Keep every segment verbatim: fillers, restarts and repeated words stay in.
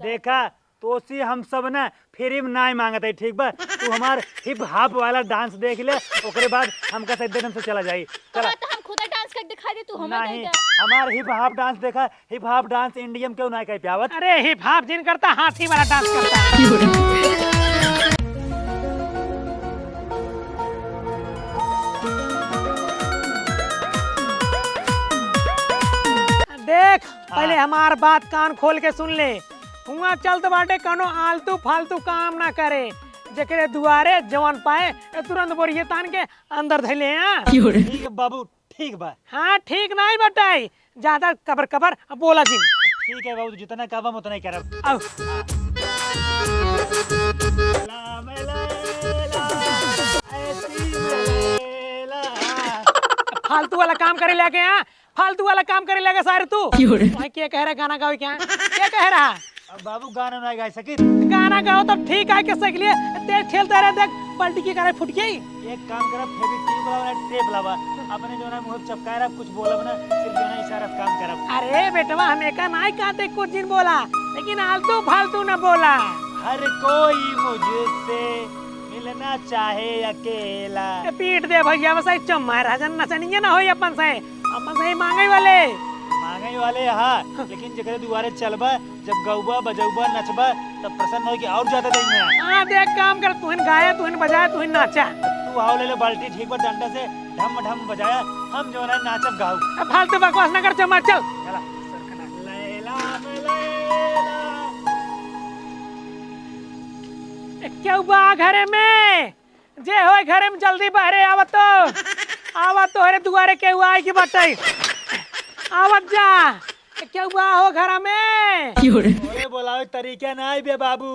देखा, तोसी हम सब ना free में नाय मांगत है, ठीक बा? तू हमार hip hop वाला dance देख ले, ओकरे बाद हमका से एकदम से चला जाई। चला। हाँ, तो हम खुदा dance करके दिखा दे, तू हमें नहीं, दे दे। हमार hip hop dance देखा, hip hop dance India में क्यों नाय कह पावत? अरे hip hop जिन करता, हाथी वाला dance करता। देख, हाँ। पहले हमार बात कान खोल के सुन ले। हुआं चलत बाटे, कौनो आलतू फालतू काम ना करे। जेकरे दुआरे जवन पाए, ए तुरंत बोरिये तान के अंदर धइले, हाँ? ठीक है बाबू, ठीक बा। हाँ, ठीक नाई बटाई, ज्यादा कबर कबर बोला जिन। ठीक है बाबू, जितना कहबा हम उतना ही करब। आओ। फालतू वाला काम करे लगे, हाँ? फालतू वाला काम करे लगे सारे तू। क्यों रे? भाई, के कह रहा गाना गावे क्या? के कह रहा? अब बाबू गाना ना गा सकित। गाना गाओ तब ठीक है, के सीख लिए। तेज ठेलता रहे, देख, पलटी की करे फुट गई। एक काम करब, Fevikwik लावा ना, tape लावा। अपने जो ना मुंह चपकाए रहा, कुछ बोलब ना, सिर्फ जो ना इशारा से काम करब। अरे बेटवा, हम एका नाई कहते कुछ जिन बोला, लेकिन आलतू फालतू ना बोला। हर कोई मुझसे मिलना चाहे अकेला। ए, पीट दे भैया, बस आई चम्मा राजन नचनिया ना होई अपन से, अपन से ही मांगे वाले। मांगे वाले, हाँ, लेकिन जेकरे दुआरे चलबा, जब गौबा, बजौबा, नचबा, तब प्रसन्न होई कि और ज्यादा देंगे। हाँ, देख काम कर, तुहिन गाया, तुहिन बजाया, तुहिन नाचा। तू आओ ले ले बाल्टी, ठीक बा, डंडा से ढम ढम बजाया, हम जो ना नाचब गाऊ। अब फालतू बकवास ना कर, चम्मा, चल। चला। लैला में लैला। ए, केहू बा घरे में? जे होय घरे में जल्दी बहरे आवत तो। आवत तोहरे दुआरे केहू आए की बटई। आवत जा। ए, केहू बा हो घरा में? तोरे बोलावे तरीका ना आई बे बाबू।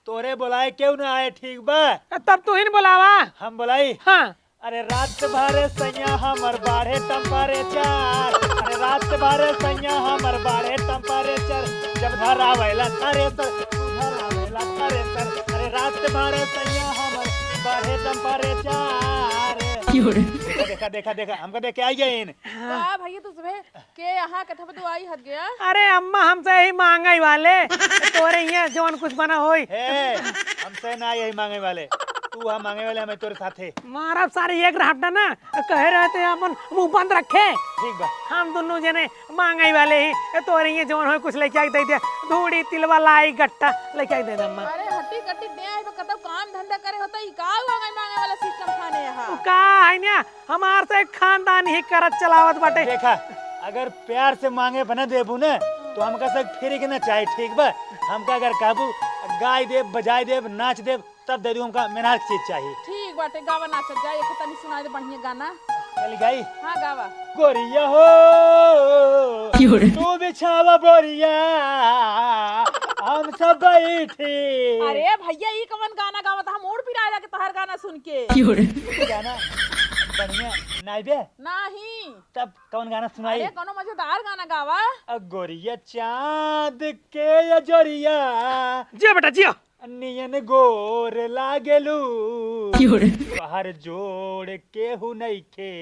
तोरे बोलाए केहू ना आए, ठीक बा? ए, तब तू ही न बोलावा। हम बोलाई? हाँ। अरे रात भर सैया हमर बढ़े temperature, अरे रात भर सैया हमर बढ़े temperature, जब धरावेला थ्रेसर, तू धरावेला थ्रेसर, अरे रात भर सैया हमर बढ़े temperature। क्यों रे? देखा, देखा, देखा, देखा, हमका देख के आई गइन। हाँ। का भैया तू सुबह के यहाँ कथा पे तू आई हट गया? अरे अम्मा, हमसे यही मांगे वाले, तोरे यहाँ जवन कुछ बना होई। हे, हमसे ना यही मांगे वाले, तू हम मांगे वाले, हमें तोरे साथे। मारब सारे एक रहटा ना, कहे रहते हैं अपन मुंह बंद रखे। ठीक बा। हम दोनों जने मांगे वाले ही, ए, तोरे ये जवन होय कुछ लेके आके दे दे, धूड़ी, तिलवा, लाई, गट्टा लेके आके दे दे अम्मा। अरे हट्टी कट्टी दे आई, तो कतौ काम धंधा करे होता, ई का हुआ गई मांगे वाला system थाने यहाँ? उ का है ना, हमार से खानदान ही करत चलावत बाटे। देखा, अगर प्यार से मांगे बना देबू ना, तो हमका से फिर के ना चाहे, ठीक बा? हमका अगर कहबू, गाय देब, बजाए देब, नाच देब, तब दे दू, हमका मेहनत के चीज चाहिए। ठीक बाटे, गावा नाचत जा, एक तनी सुनाई दे बढ़िया गाना। चल गाई? हाँ, गावा। गोरिया हो, क्यों रे? तू बिछावा बोरिया, हम सब बैठी। अरे भैया, ई कवन गाना गावत? हम मूड़ पिराए लागे तोहार गाना सुन के। क्यों रे? गाना बढ़िया नाई बे? नहीं। तब कौन गाना सुनाई? अरे, कोनो मजेदार गाना गावा। अ गोरिया चांद के या जोरिया। जिया बेटा, जिया। नियन गोर लागेलू। क्यों रे? तोहार जोड़ केहू नइखे,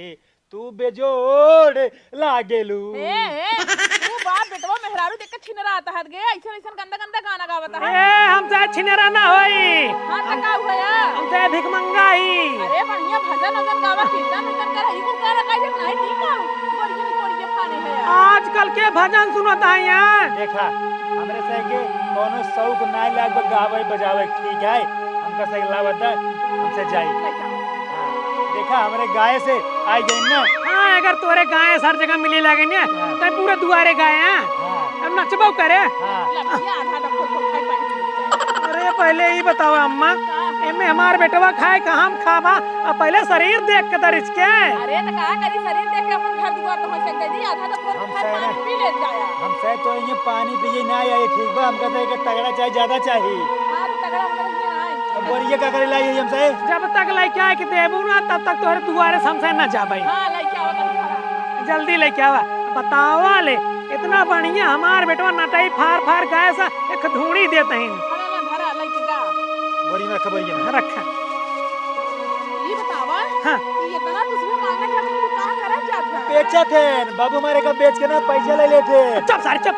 तू बेजोड़ लागेलू। ए, ए, तू बाप बेटवा मेहरारू देख के छिनरा आता हत गे, ऐसन, ऐसन गंदा, गंदा गाना गावत हत। ए, हमसे छिनरा ना होई। हाँ, तो का हुआ? हमसे भिखमंगा ही। अरे, बढ़िया भजन, वजन गावा, कीर्तन, उर्तन करा, ई कुल करा, काहे नहीं ठीक है? बढ़िया, बढ़िया खाने है यार। आजकल के भजन सुनत है यहाँ। देखा, हमरे से के कोनो शौक नाय लाग बा गावे बजावे, ठीक है, हमका से लावत है, हमसे जाई। हाँ, देखा, हमरे गाय से आई गई ना। हाँ, अगर तोरे गाय हर जगह मिले लागे ना, हाँ। तब पूरा दुआरे गाय, हाँ। हाँ। अब नचबो करे। हाँ। लड़किया आधा तक को खाई पानी पी जाए। अरे, पहले ई बतावा अम्मा, हाँ। एमे हमार बेटवा खाए का हम खाबा, अब पहले शरीर देख के दरिच के। अरे, तो का करी, शरीर देख के अपन घर दुआर तो होई सकते जी, आधा तो हम खाए सही पानी ना। पी ले जाया। हम सही तो ये पानी पिए ना आए, ठीक बा, हमका तो एक तगड़ा चाहे, ज्यादा चाही। हाँ, तो तगड़ा हमका नहीं आए। अब बोरिया का करे लाई हम सही? जब तक लइके आए के देबू ना, तब तक तोहरे दुआरे से हमसे ना जाबे। हाँ, लइके आवा तनी खड़ा। जल्दी लइके आवा। बतावा ले, इतना बढ़िया हमार बेटवा नटई फार फार गाय सा एक धूड़ी देत हईन। भरा ना, भरा, लइके जा। बोरी में रखा, बोरी में। रखा। ये बतावा, हाँ। ये इतना तुझे मांगत है, तो तू कहाँ करत जात है? बेचत है, बाबू हमारे का बेच के ना पैसा ले लेते। चुप सारे, चुप।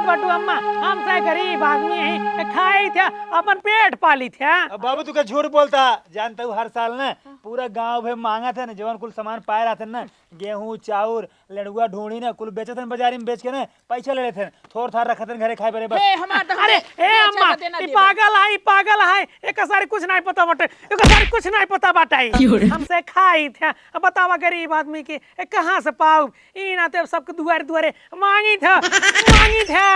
बटू अम्मा, हम से गरीब आदमी हैं, खाई थे, अपन पेट पाली थे। अब बाबू, तू का झूठ बोलता? जानता हूँ, हर साल ना पूरा गांव भे मांगा थे ना, जवन कुल सामान पाए रहते ना, गेहूं, चाउर, लेड़ुआ, ढूंढी ना, कुल बेचत हन बाजारी में, बेच के ना पैसा ले लेते हन, थोड़ थार रखत हन घरे खाए बरे बस। हे, हमार तो अरे, ए बेचा अम्मा, के देना ई देबे। पागल है, ई पागल है, एक सारी कुछ नहीं पता बाटे, एक सारी कुछ नहीं पता बाटे। क्यों रे? हमसे खाई थे, अब बतावा गरीब आदमी के, ए, कहाँ से पाऊ? ई नाते अब सबके दुआरे दुआरे मांगी थे, मांगी थे।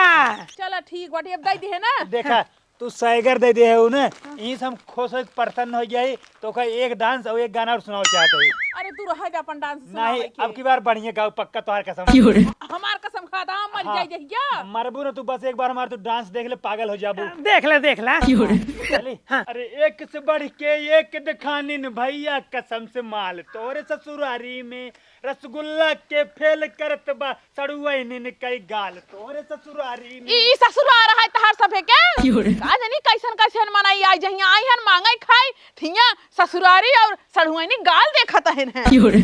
चला ठीक बाटे, अब दे दिहे ना। देखा, तू साइगर दे दे है उन्हें, हाँ। ई से हम खुश हो, प्रसन्न हो गया ही। तो का एक डांस और एक गाना और सुनाओ चाहते हो? अरे तू रह जा, अपन डांस नहीं, सुनावे के। अब की बार बढ़िया गाओ, पक्का तोहार कसम। क्यों रे? हमार कसम खाता, हम मर हाँ। जाई जहिया। मरबू ना तू, बस एक बार हमार तू डांस देख ले, पागल हो जाबू। देख ले, देख ले। क्यों रे? चली? हाँ। अरे एक से बढ़ के एक दिखानिन भैया, कसम से माल तोरे ससुरारी में, रसगुल्ला के फेल करत बा सड़ुआइनिन कई गाल तोरे ससुरारी में। ई ससुरार है तहार सभे के? क्यों रे? का जानी कैसन कैसन मनई आई जहिया आई हन मांगे खाई, थिया ससुरारी और सड़ुआइनी गाल देखत हन हैं। क्यों रे?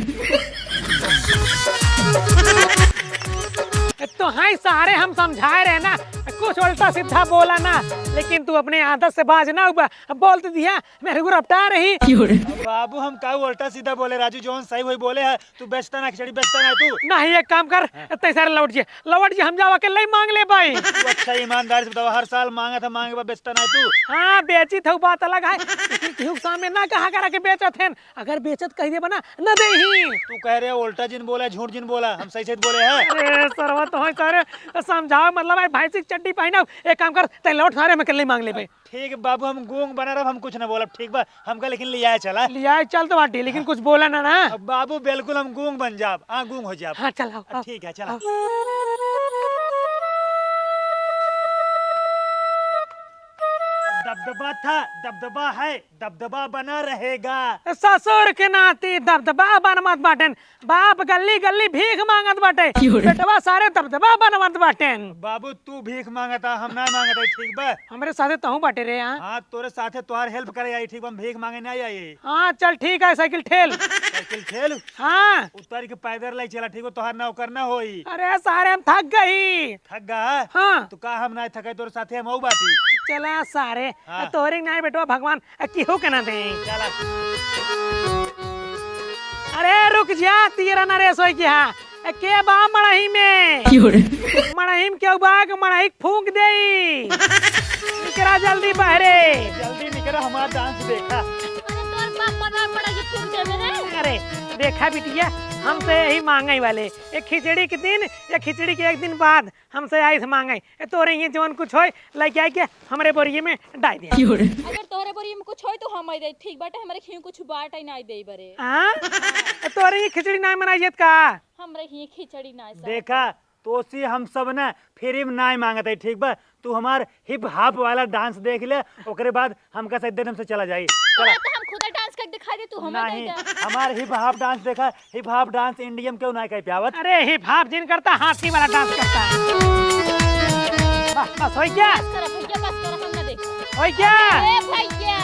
तो हाय सारे हम समझाए रहे ना, कुछ उल्टा सीधा बोला ना, लेकिन तू अपने आदत से बाज ना हुआ, बोल तो दिया, मेरे को रपटा रही। क्यों रे? बाबू, हम का उल्टा सीधा बोले राजू, जौन सही वही बोले है। तू बेचता ना खिचड़ी, बेचता ना तू। नहीं, एक काम कर, हाँ। तै सारे लौट जे, लौट जे, हम जावा के लई मांग ले भाई। तू अच्छा ईमानदार से बतावा, हर साल मांगा था, मांगे बाद बेचता ना तू। हाँ, बेची था, बात अलग है, लेकिन केहू के सामने ना कहा करा के बेचत हैं, अगर बेचत कह देबा ना, न देही। तू कह रहे उल्टा जिन बोला, झूठ जिन बोला, हम सही सही बोले हैं। अरे सरवा, तो है सारे समझाओ, मतलब है भैंसी की चड्डी पहनाओ, एक काम कर, तै लौट सारे, हम के लई मांग ले भाई। ठीक बाबू, हम गूंग बना रहब, हम कुछ ना बोलब, ठीक बा? हमका लेकिन लियाए चला। लियाए चल तो बाटी, लेकिन हाँ। कुछ बोला ना ना। अब बाबू बिल्कुल हम गूंग बन जाब, हाँ गूंग हो जाब। हाँ चल आओ, आओ। ठीक है चला। आओ। दबदबा था, दबदबा है, दबदबा बना रहेगा। ससुर के नाती दबदबा बनमत बाटेन, बाप गल्ली गल्ली भीख मांगत बाटे, क्यों रे? बेटवा सारे दबदबा बनवत बाटेन। बाबू, तू भीख मांगता, हम ना मांगत हई, ठीक बा? हमरे साथे तहूँ बाटे रे यहाँ। हाँ, तोरे साथे तोहार help करे आई, ठीक बा? हम भीख मांगे ना आई। हाँ, चल ठीक है, साइकिल ठेल। साइकिल ठेल? हाँ। उतर के पैदल लाई चला, ठीक बा? तोहार नौकर ना होई। अरे सारे, हम थक गई। थक गा? हाँ। तो का हम ना थके, तोरे साथे हम आऊ बाटी। चला सारे, हाँ। तोहरे नाई बेटवा भगवान आ, केहू के ना दे। चला। अरे रुक जा, तेरा नरेश होई के हाँ। ए, के बा मड़ही में? क्यों रे? मड़ही में केहू बा के मड़ही के फूंक देई। निकरा जल्दी बहरे। जल्दी निकरा, हमार डांस देखा। अरे तोर बाप मड़ही, मड़ही के फूंक देबे रे। अरे देखा बिटिया, हम तो यही मांगे वाले, एक खिचड़ी के दिन या खिचड़ी के एक दिन बाद हमसे आइस मांगे। ए, तोरे ये जवन कुछ होय, लइके आइके हमरे बोरिये में डाइ दे। क्यों रे? अगर तोहरे बोरिये में कुछ होय तो हम आई दे, ठीक बाटे, हमरे खीं कुछ बाटे नाई दे बरे। हाँ? ए, तोरे ये खिचड़ी नाई बनाई जेत का? हमरे खीं खिचड़ी नाई साहब। देखा, तोसी हम सब ना free में नाई मांगत है, ठीक बा? तू हमार hip hop वाला डांस देख ले, ओकरे बाद हमका सही दे, हमसे चला जाई। चला। अरे तो हम खुदे डांस करके दिखाई दे, तू हमें नहीं, दे दे। हमार hip hop डांस देखा, hip hop डांस India में केहू ना कह पावत। अरे hip hop जिन करता, हाथी वाला डांस करता है। बस, बस, होई क्या? बस करा भैया, बस करा, हम ना देख। होई क्या? ए भैया,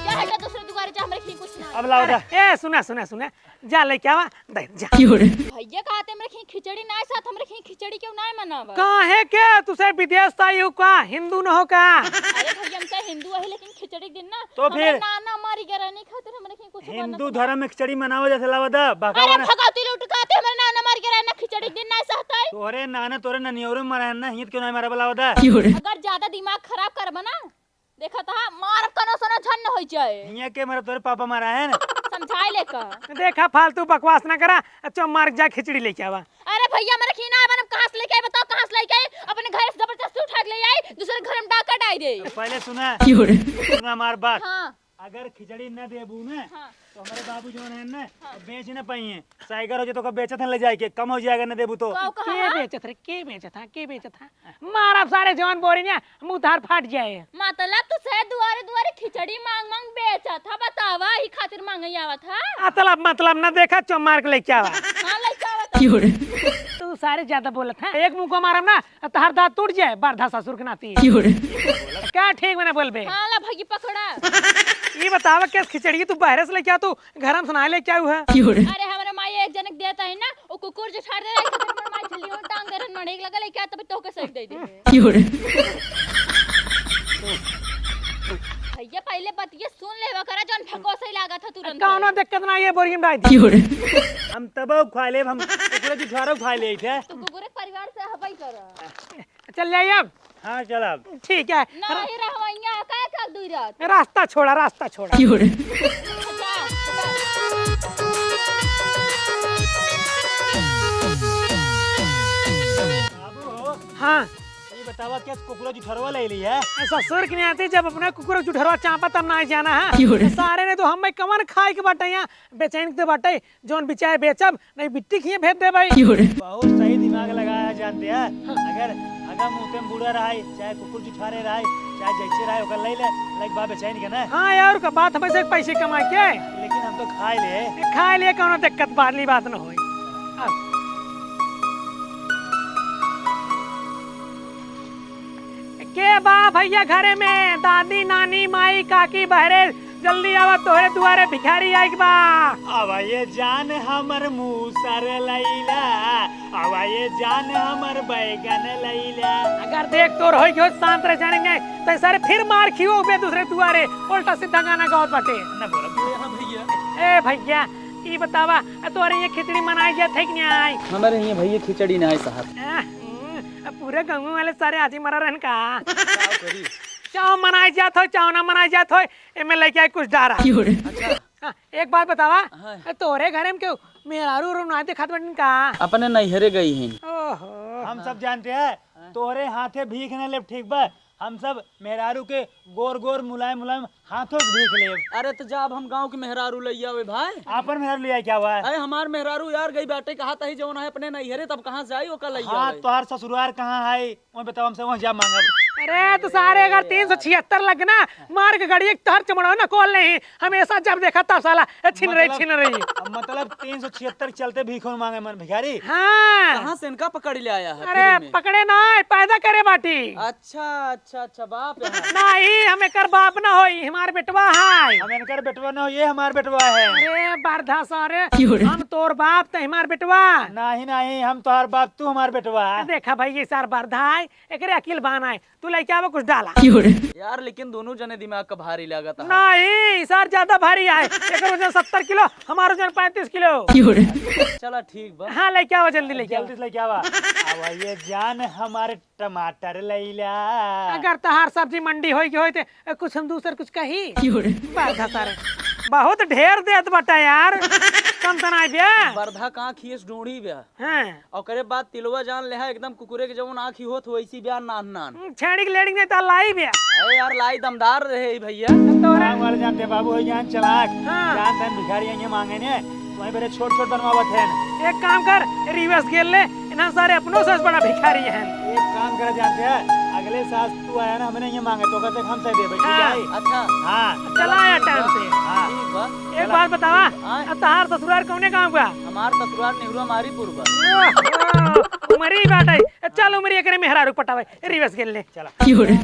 जा हटा दूसरे दुआरे, जा, हमरे खीं कुछ ना। अब लाओ दा। अरे, ए, सुना, सुना, सुना, जा लेके आवा, दे, जा। क्यों रे? भैया कहते हमरे खीं खिचड़ी ना साथ, हमरे खीं खिचड़ी क्यों ना मनावा? काहे के? तुसे विदेश से आई हो का? हिंदू न हो का? अरे भैया, हम चाहे हिंदू है, लेकिन खिचड़ी के दिन ना तो हमरे फिर नाना मारी गए रहने खातिर हमरे खीं कुछ हिंदू बनत ना। धर्म में खिचड़ी मनावा जैसे लावा दा, अरे बकावा ना। भगवती लूट कहते हमरे नाना मारी गए रहने, खिचड़ी के दिन ना सहता है। तोरे नाना, तोरे ननियोरे मरा है ना, हित क्यों ना मारा लावा दा? क्यों रे? अगर ज्यादा दिमाग खराब करबा ना, देखा था, मार कनो सनो झन न होई जाए। हियां के मारा, तोरे पापा मारा है ना? समझाए ले का? देखा, फालतू बकवास ना करा, अच्छा मार जा, खिचड़ी लेके आवा। अरे भैया, मेरे खीना है, मैंने कहाँ से लेके आई बताओ, कहाँ से लेके आई? अपने घर से जबरदस्ती उठा के ले आई, दूसरे घर में डाका डाल दे। पहले सुना, क्यों रे? सुना हमार बात। हाँ। अगर खिचड़ी न देबू ना, हाँ। तो हमारे बाबू जो है ना, हाँ। बेच न पाइए, साइगर हो जाए तो का बेचत है ले जाए के, कम हो जाएगा न देबू तो। का कहा के है? बेचत रे, के बेचत है, के बेचत है? मारब सारे जवान बोरी ने, मुंह तार फाट जाए। मतलब तू से दुआरे दुआरे खिचड़ी मांग मांग बेचत ह, बतावा, ई खातिर मांगे आवत ह? मतलब, मतलब ना देखा, चो मार के लेके आवा। हाँ, लेके आवत ह। क्यों रे? तू सारे ज्यादा बोलत है, एक मुंह को मारब ना, तहार दांत टूट जाए, बरधा ससुर के नाती। क्यों रे? क्या ठीक बना बोलबे? हाँ, ला भगी पकड़ा। ई बतावा, केस खिचड़ी तू बहरे से लेके आ, तू घर में सुनाए लेके आऊ है? क्यों रे? अरे, हमरे माई एक जनक देता है ना, वो कुकुर जो छाड़ दे रहा है, हमरे माई लियो टांग दे रहन मड़े, एक लगा लेके आ, तब तोहके सही दे दे। की हो रे? भैया, पहिले बतिया सुन लेवा करा, जौन भकोसई लागत ह तुरंत। कौनो दिक्कत ना, ये बोरियम डाल दी। की हो रे? हम तबो खा लेब, हम कुकुरे जुठवारो खा लेब, ठीक है? तू कुकुरे के परिवार से हबई करा। चल जाई अब। हाँ, चल अब। ठीक है। ना ही रहवैया, काहे का दुई रात? रास्ता छोड़ा, रास्ता छोड़ा। की हो रे? बाबू हो। हाँ। ये बतावा, क्या कुकुरा जुठरवा ले ली है? ससुर के नाते जब अपना कुकुरा जुठरवा चापा तब ना जाना है। की हो रे? सारे ने तो हम में कमन खाए के बाटे यहाँ, बेचैन के बाटे, जौन बिचाए बेचब, नहीं बिट्टी खिए भेज दे भाई। की हो रे? बहुत सही दिमाग लगाया जानते हैं। अगर हगा मुंह पे बूढ़ा रहा है, चाहे कुकुर जुठारे रहा है, चाहे जैसे रहा है, ओकर ले ले, लाइक बा बेचैन के ना। हाँ यार, का बात हमें से पैसे कमाए के। लेकिन हम तो खाए ले। खाए ले, कौनो दिक्कत वाली बात न होई। अब के बा भैया घरे में? दादी, नानी, माई, काकी, बहरे, जल्दी आवा, तोहरे दुआरे भिखारी आइक बा। आवा ये जान हमर मूसर लैला, आवा ये जान हमर बैगन लैला। अगर देख तोर होई गयो शांत रह जाने में, तो सारे फिर मार खियो बे दूसरे दुआरे, उल्टा सीधा गाना गावत बाटे। न बोला तू यहाँ भैया। ए भैया, ई बतावा, आ तोहरे ये खिचड़ी मनाई जात है कि नहीं आई? हमारे यहाँ भैया खिचड़ी ना है साहब। आ, हम्म, अब पूरे गाँव वाले सारे आज ही मरा रहन का? का करी? चाहो मनाई जात हो, चाहो ना मनाई जात हो, एमे लेके आई कुछ डारा। की हो रे? अच्छा। हाँ, एक बात बतावा, हाँ। ए, तोहरे घरे में केहू मेहरारू उरू ना देखात बटन का? अपने नैहरे गई हैं। ओहो। हम सब जानते हैं, हाँ। तोहरे हाथे भीख न लेब, ठीक बा? हम सब मेहरारू के गोर गोर मुलायम मुलायम हाथों से भीख लेब। अरे तो जा, अब हम गाँव के मेहरारू ले आवे भाई। आपन मेहरारू ले आए क्या हुआ है? अरे हमार मेहरारू यार गई बाटे, कहा तही जौन है अपने नैहरे, तब कहाँ से आई ओका ले हाँ, आवे? तोहार ससुरार कहाँ है? वो बताओ हमसे, वहाँ जा मांगब। अरे तो सारे अगर तीन सौ छिहत्तर लग ना, मार के गड़िया के तहर चमड़वा ना खोल नहीं। हमेशा जब देखा तब साला, ए, छिन रही, मतलब, छिन रही। अब मतलब तीन सौ छिहत्तर के चलते भीख मांगे मन भिखारी? हाँ। कहाँ से इनका पकड़ ले आया है अरे free में? पकड़े ना, पैदा करे बाटी। अच्छा, अच्छा, अच्छा, बाप है। नहीं, हम एकर बाप ना होई, हमार बेटवा है। हम इनकर बेटवा ना होई, ये हमार बेटवा है। अरे बरधा सारे, की हो रे? हम तोर बाप, ते हमार बेटवा। नहीं, नहीं, हम तोहार बाप, तू हमार बेटवा। देखा भाई, ये सार बरधा है, एकरे अकिल बान आए, तू लइके आवा कुछ डाला। की हो रे? यार, लेकिन दोनों जने दिमाग का भारी लागत है। नहीं, ई सार ज्यादा भारी आए, एकर वजन सत्तर किलो, हमार वजन पैंतीस किलो। की हो रे? चला ठीक बा। हाँ, लइके आवा, जल्दी लइके आवा। जल्दी से लइके आवा। आवा ये जान हमारे टमाटर लइला। अगर तहार सब्जी मंडी होई के होई ते कुछ हम दूसर कुछ कही। की हो रे? बरधा सारे, बहुत ढेर देत बटा यार, कम त ना बे। बरधा का खीस ढूंढी बे। हाँ। ओकरे बाद तिलवा जान लेहा, एकदम कुकुरे के जवन आँखी होत हो, वैसी ब्यान नान नान। हम्म, छेड़ी के लेड़ी नहीं तो लाई ब्या। अरे यार, लाई दमदार रहे ई भैया। तोरा गाँव वाले जानते हैं, बाबू है ज्ञान चलाक। हाँ। जानते हैं भिखारी हैं, ये मांगे ने, तो वहीं पर छोट छोट बनवावत हैं। एक काम कर, reverse गेल ले, इन्हां सारे अपनों से बड़ा भिखारी हैं। एक काम कर जानते हैं, अगले साल तू आया ना, हमने ये मांगे, तो कहते हम से देबे, ठीक हाँ। है? अच्छा। हाँ। चला आया time से। हाँ। ठीक बा। एक चला। बात बतावा, हाँ। अब तहार ससुरार कौने गाँव बा? हमार ससुरार नेहुरा मारीपुर बा। ओहो, उमरी बाटे। ए, चल उमरी एकरे मेहरारू पटावे। ए, reverse गेल ले। चला। की हो रे?